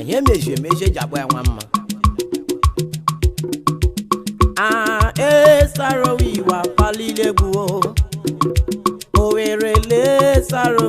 Ihe meji emeji eji akpọ ya nwa mma. A esarowiwa palile egwu o. Owere le saro.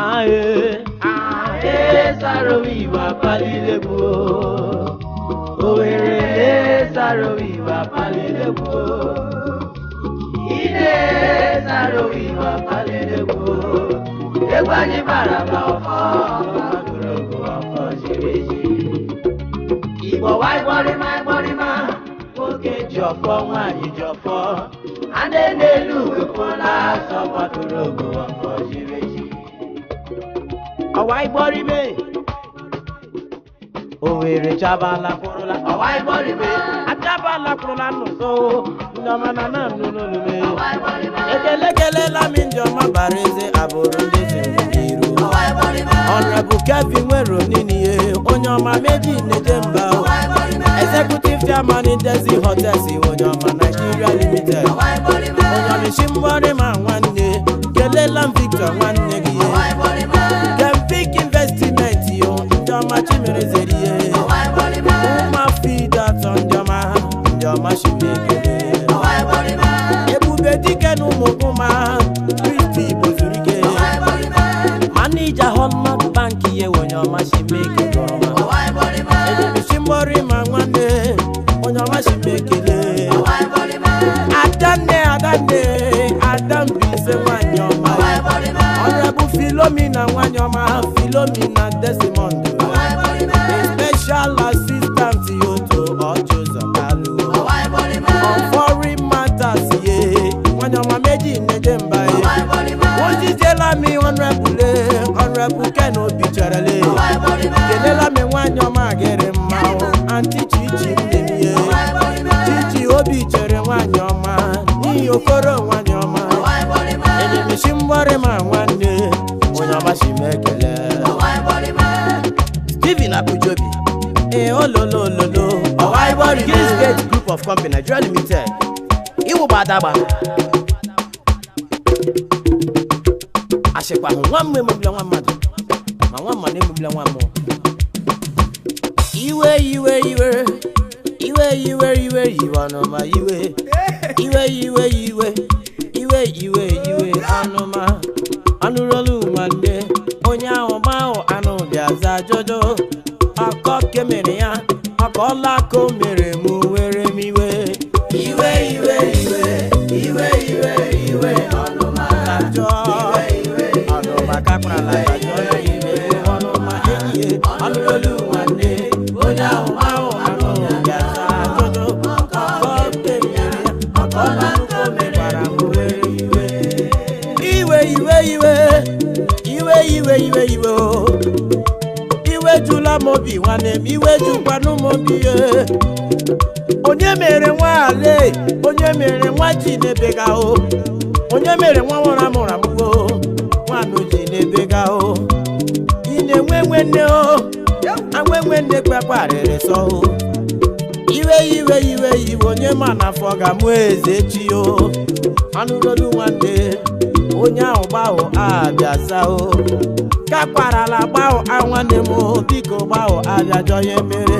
Ae, ae, Saro-Wiwa palilegbu o. Owere le Saro-Wiwa palilegbu o. Ine Saro-Wiwa palilegbu o. Egwu anyị bara ma ọfọ, ogologo ọfọ ziri ezi. Igbo wa ịgbọrịma ịgbọrịma, nwoke ji ọfọ, nwaanyị ji ọfọ. A na-elu ugo asọ gbapụrụ ogo ọfọ ziri ezi. Ọwa ịgbọrịme, Owere chabala kwụrụla. Ọwa ịgbọrịme, achabala kwụrụla n'ụzọ ndị ọma na na nụ n'olume. Ekele kelela m ndị ọma bara eze abụrụ ndị si iru. Honorable Kevin nwere oniniye onye ọma meji na-eje mba. Executive Chairman Ndezi Hotels onye ọma Nigeria Limited. Onye ọmịshi mgbọrịma nwanne kelela m Victor nwanne gị. Kempik Investment yo ndị ọma chimerezeri ihe. Ụmụafọ atọ ndị ọma ndị ọma shimekele. Ebube dike na ụmụgụma Kristi Igbo zuru ike. Manija Hallmark Bank ye onye ọma shimeke gọrọma. Edemisi mgbọrịma nwanne onye ọma shimekele. Adanne Adanne Adambise nwanyị ọma. Honorable Philomena nwanyị ọma Philomena Desmond. Special assistant yo to Orji Uzor Kalu. On foreign matters ye nwanyị ọma méjì na-eje mba ye. Ojijela mi honorable honorable Ken Obi cherele. Kelela mi nwanyị ọma gịrị mma o Aunty Chichi nne m ye. Chichi Obi chere nwanyị ọma n'ihi Okoro nwanyị ọma. Edemisi mgbọrịma nwanne onye ọma si m ekele. Stephen Akujobi ee ololololo Kingsgate Group of Company Nigeria Limited. Iwụba adagba asịkwa hụ nwa mmụọ emegbula nwa mmadụ ma nwa mmadụ emegbula nwa mmụọ. Iwe iwe iwe iwe iwe iwe iwe ọnụma iwe iwe iwe iwe iwe iwe iwe ọnụma anụrụolu nwanne onye ahụ gbahụ anụ bịaza jojo ọkọ kemere ya ọkọla ka o mere m were m iwe. Iwe iwe iwe iwe iwe iwe ọnụma ajọ ọnụma kakwarala ya jọọ iwe ọnụma enyi anụrụolu nwanne onye ahụ gbahụ anụ bịaza jojo ọkọ kemere ya ọkọla ka o mekwara m were iwe. Iwe iwe iwe iwe iwe iwe iwe o iwe jula m obi nwanne m iwe jukwanụ m obi ye. Onye mere nwa ale onye mere nwa ji n'ebega o onye mere nwa nwụrụ amụrụ amụgo nwanụ ji n'ebega o ị na-enwe nwanne o anwe nwanne kpekparịrị sọ o. Iwe iwe iwe iwe onye ma na afọ ga-amụ eze chi o anụrolu nwanne onye ahụ gbahụ abịaza o kakwarala gbahụ nwanne m biko gbahụ abịajọ ya mere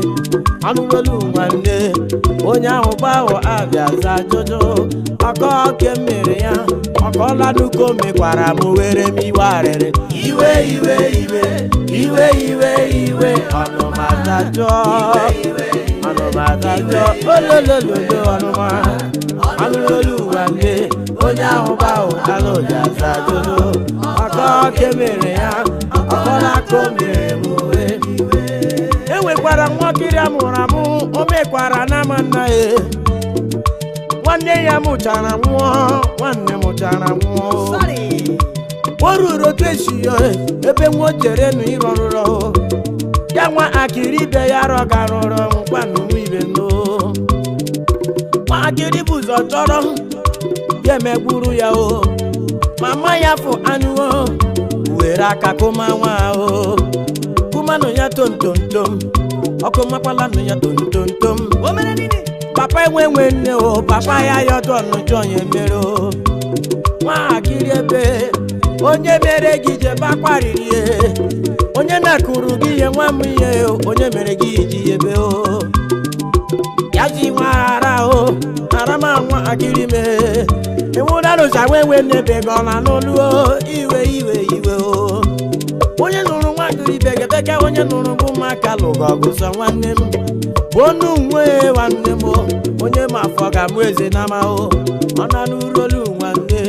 anụrolu nwanne onye ahụ gbahụ abịaza jojo ọkọ ke mere ya ọkọlanuko mekwara m were m iwe arịrị. Iwe iwe iwe iwe iwe iwe ọnụma dajọ ọnụma dajọ ololololo ọnụma anụrolu nwanne onye ahụ gbahụ alụjaza jojo ọkọ ke mere ya ọkọla ka o mere m wee. E nwekwara nwakiri amụrụ amụ o mekwara n'ama nna ya nwanne ya mụchara nwụọ nwanne mụchara nwụọ o ruru otu esi ya ebe nwa o chere nụ ịrụ ọrụrọ ya nwa akịrị ibe ya rọgarụrọ nkwanụ ibe nụ nwa akịrị bụ ụzọ chọrọ ya emegburu ya o mama ya fụ anụ o were aka kụma nwa o kụmanụ ya tomtomtom ọkụ makwalanụ ya tomtomtom. Papa enwe nwe nne o papa ya yọdụ ọnụjọ ya mere o nwaakịrị ebe onye mere gị jebe akwariri ye onye na-akụrụ gị ihe nwa m ihe onye mere gị iji ebe o ya ji nwa ara o ara ma nwa akịrị mee enwụranụcha nwe nwe nne be gị ọ na n'olu o iwe iwe iwe o. Onye nụrụ nwa ibegedege onye nụrụ bụ maka lụrụ ọgụ sọ nwanne m. Onu nwe nwanne m onye ma afọ ga-amụ eze na amahụ. Ọ na-anụrụ olu nwanne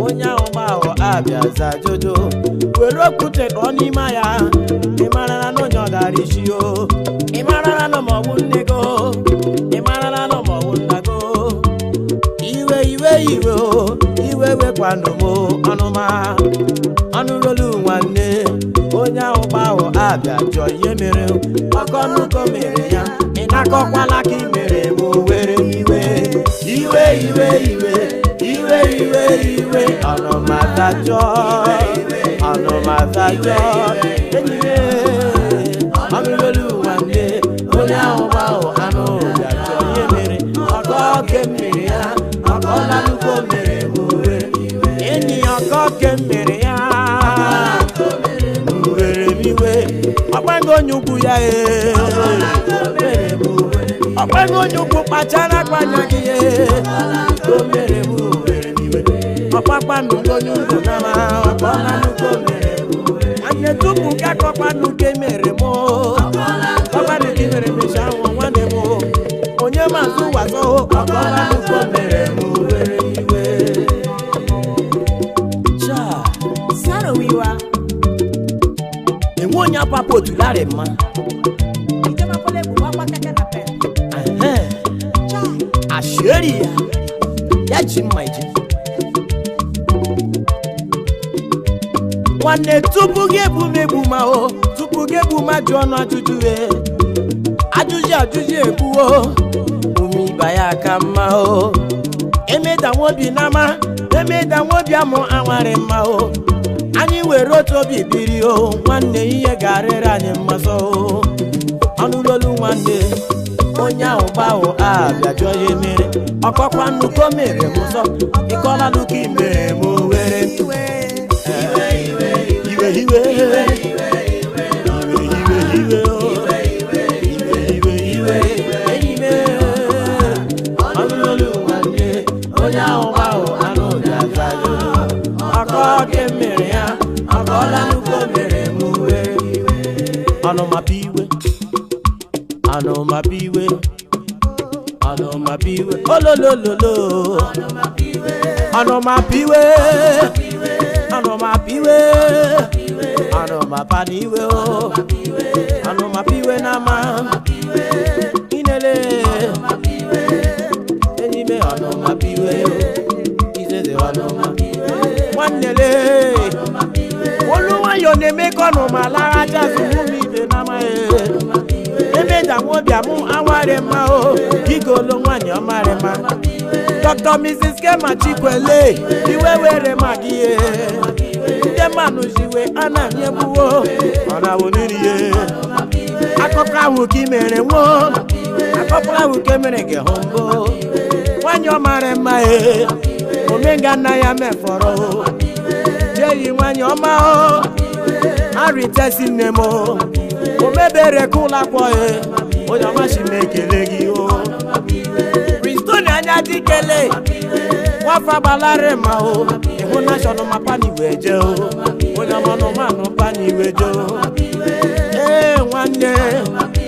onye ahụ gbahụ abịa za jojo. Were okwute kpọọ n'ime ya. Ị marala na onye ọ dara isi o. Ị marala na ma ọ bụ nne go. Ị marala na ma ọ bụ nna go. Iwe iwe iwe o. Iwe wekwanụ m ọnụma. Ọnụrụ olu nwanne onye ahụ gbahụ abịa jụọ ihe mere ọkọnụkọ mere ya. Ị na-akọkwala ka ị mere m were iwe. Iwe iwe iwe iwe iwe iwe ọnụma dajọ ọnụma dajọ enyi m ọnụrụ olu nwanne onye ahụ gbahụ anụ bịa jụọ ihe mere ọkọ ke mmiri ya ọkọlanụkọ mere m were enyi ọkọ ke mmiri ya. Ọkpago onye ukwu ya ee. Ọkpago onye ukwu kpachara akpanya gị ee. Ọkpakpanụ onye ukwu na ma ọkpọlanụkọ mere nwanne tupu ka akọkpanụ ke mere m ọkpanụ ke mere mecha ahụ nwanne m onye mazụ wazọ ọkpọlanụkọ mere m were iwe. Saro-Wiwa. Enwe onye apapa otularị mma. Ashieri ya ya ji mma iji. Nwanne tupu gị ebu m egbu ma o tupu gị egbu ma jụọ ọnụ ajụjụ e. Ajụjụ ajụjụ egbuo ume ịba ya ka mma o. Emeda nwobi n'ama emeda nwobi amụ anwarị mma o. Anyị were otu obi biri o nwanne ihe ga-arịrị anyị mmasọ o. Ọnụrụ olu nwanne onye ahụ gbahụ abịa jụọ ya mere ọkọkwa nnukwu mere m ụzọ ịkọla nnukwu imere m were iwe iwe iwe iwe iwe o iwe iwe enyi m ọnụrụ olu nwanne onye ahụ gbahụ anụ bịa jụọ ọkọ ke mere ya ọkọla nnukwu mere m were ọnụmapa iwe ọnụmapa iwe ọnụmapa iwe ololololo ọnụmapa iwe ọnụmapa iwe ọnụmapa n'iwe o ọnụmapa iwe n'ama inele enyi m ọnụmapa iwe izeze ọnụmapa nwanne olu nwayọ na-eme ka ọnụma laghachi azụ ụmụ ibe n'amaghị emeda nwobi amụ awarị mma o gigolo nwanyị ọmarị mma. Dr. Mrs. Kema Chikwele iwe were ma gị ye ndị mmanụ jiwe a na-anyị egbuwo ọ na-awụ n'iri ye akụkọ ahụ ka i mere nwuo akụkọ ahụ ka emere gị hụ mbụ nwanyị ọmarị mma e omenga nna ya mefọrọ o jeyi nwanyị ọma o aritesi nne m o omebere ka ụlọ akwọ e onye ọma si m ekele gị o Bristol anya dikele nwafa gbalarị ma o ịhụ nashọnụ ma pani wee jee o onye ọma nụmanụ pani wee jee o ee nwanne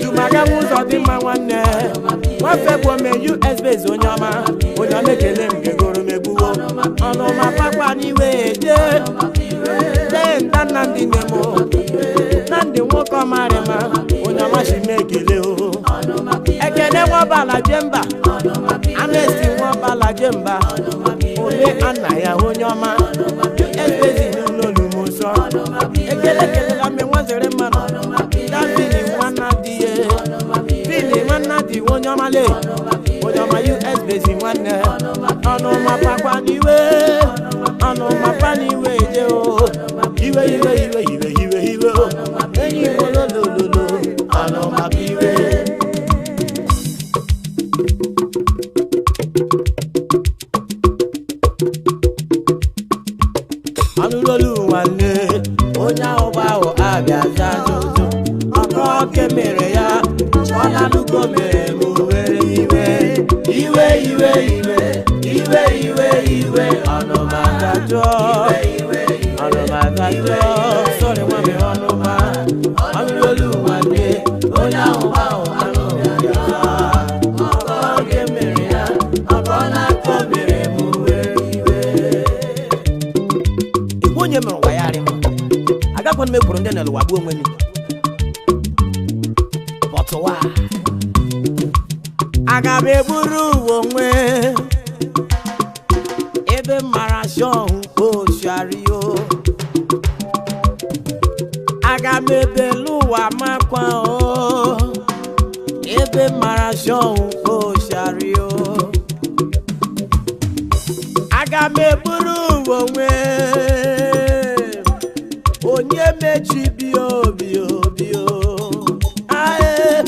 tumaga ụzọ dị mma nwanne nwafe bụ ome US base onye ọma onye ọma ekele m gegoro m egbuwo ọnụma pakpa n'iwe jee jee nta Nnamdị nne m Nnamdị nwoke ọmarị ma onye ọma si m ekele o ekene nwabala jemba anesti nwabala jemba ome anna ya onye ọma US base n'ụlọ m nsọ ekele kelela mme nwazere mmanụ Davini nwanna di ye Bini nwanna di onye ọma le onye ọma US base nwanne ọnụma pakwa n'iwe ọnụma pa n'iwe je o iwe iwe iwe iwe iwe iwe o enyi m ololololo ọnụma pa iwe. Ọnụrụ olu nwanne onye ahụ gbahụ abịa za ajụjụ ọkọ ke mere ya ọlanụko mere m were iwe iwe iwe iwe iwe iwe iwe ọnụma dajụọ ọnụma dajụọ sọrị nwa m. Akpakwana m ekwuru ndị n'ụwa gbuo onwe m. But why? Aga m eburu onwe ebe mara shọhụ oshario. Aga m ebelu ụwa makwa o ebe mara shọhụ oshario. Aga m eburu onwe onye mechi bio bio bio. Ae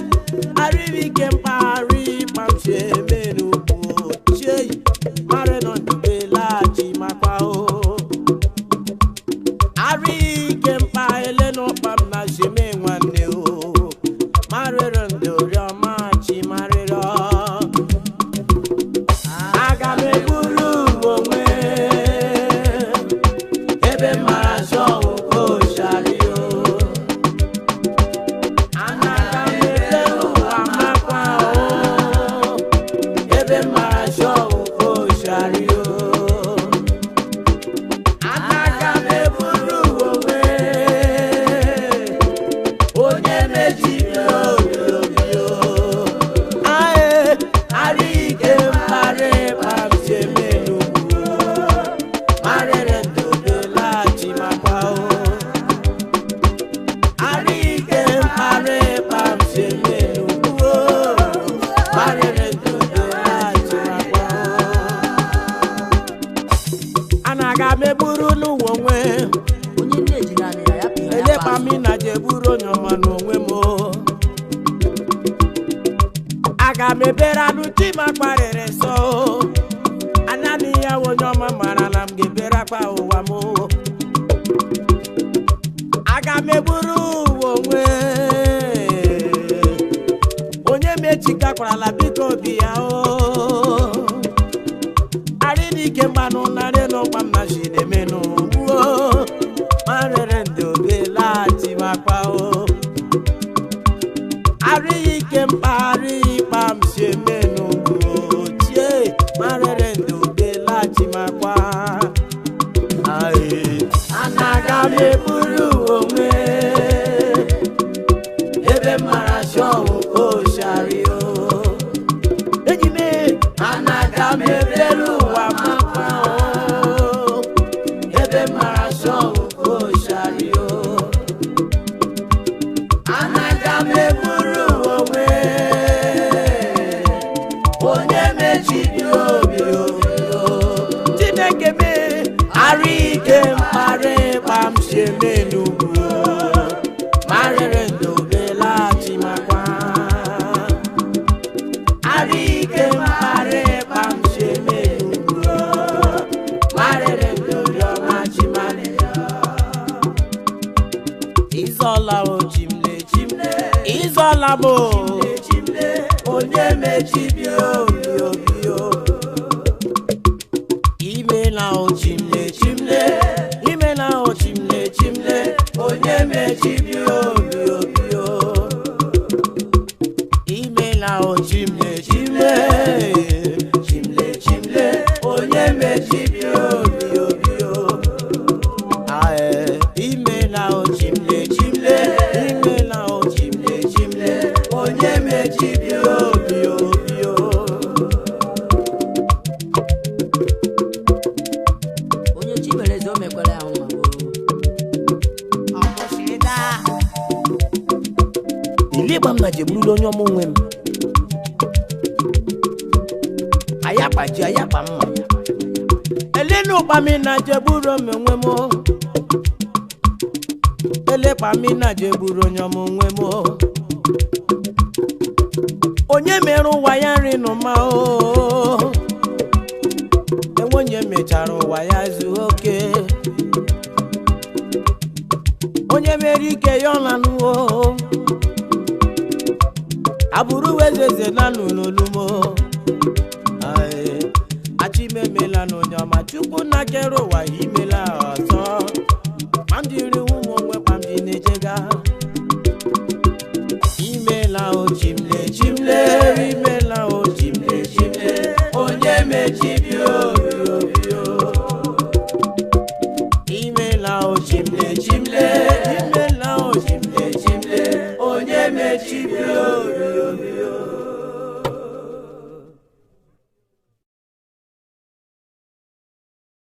arịrị mpari kpamchie menugwu chie mara nọ ndubelachi makwa o. Arị ike mkpa elenụkpa m na sheme nwanne o marịrị ndị oriọma chi marịrọ. Aga m eburu onwe ebe mara shọwụ oshario. Anaga m ebelu ụwa makwa o ebe mara shọwụ oshario. Anaga m eburu onwe onye mechiri obi obi o. Ae arị ike mkparị kpamchemenugwu marịrị ndobelachi makwa o. Arị ike mkparị kpamchemenugwu marịrị ndobelachi makwa o. Anaga m eburu n'ụwa onwe Onye nne ji naanị ya ya pịa ya elekpa pa m na je buru onye ọma n'onwe m o. Aga m ebere anụ chi ma kparịrị sọ o. Ananị ya wụ onye ọma mara na m ga-ebere akpa ụwa m o. Aga m eburu ụwa onwe onye mechikakwarala biko obi ya o. Arị n'ike mmanụ narị n'ụkpa m na shi na-emenụ gbuo marịrị ndị obelachi makwa o. Arị ike mkparị ịkpa m si emenụ gbuo chie marịrị ndị obelachi makwa. Ae. Anaga m eburu onwe ebe mara shọwụ oshario. Enyi m anaga m ebelu ụwa makwa o ebe mara shọwụ oshario. Anaga m eburu onwe onye mechiri obi obi o. Chineke mee arị ike mkparị kpam si emenugwu marịrị ndobelachi makwa. Arị ike mkparị kpam si emenugwu marịrị ndoriọma chi marịrị. Ịzọla o chimle chimle ịzọla m o onye mechibi obi obi o. Imela o chimle chimle imela o chimle chimle onye mechibi obi obi o. Imela o chimle chimle chimle chimle onye mechibi obi obi o. Ae imela o chimle chimle imela o chimle chimle onye mechibi obi obi o. Onye chi mere eze o mekwara ya nwa o. Ilé m na jeburula onye ọma onwe m ayakpa ji ayakpa mma elenu ụkpa mi na jeburu m onwe m o. Elekpa mi na jeburu onye ọma onwe m o. Onye mere ụwa ya nri n'ụma o enwe onye mechara ụwa ya zuo oke. Onye mere ike ya ọ lanụ o abụrụ wezeze na n'olulumo. Ae achimemela n'onye ọma chukwu na kere ụwa imela.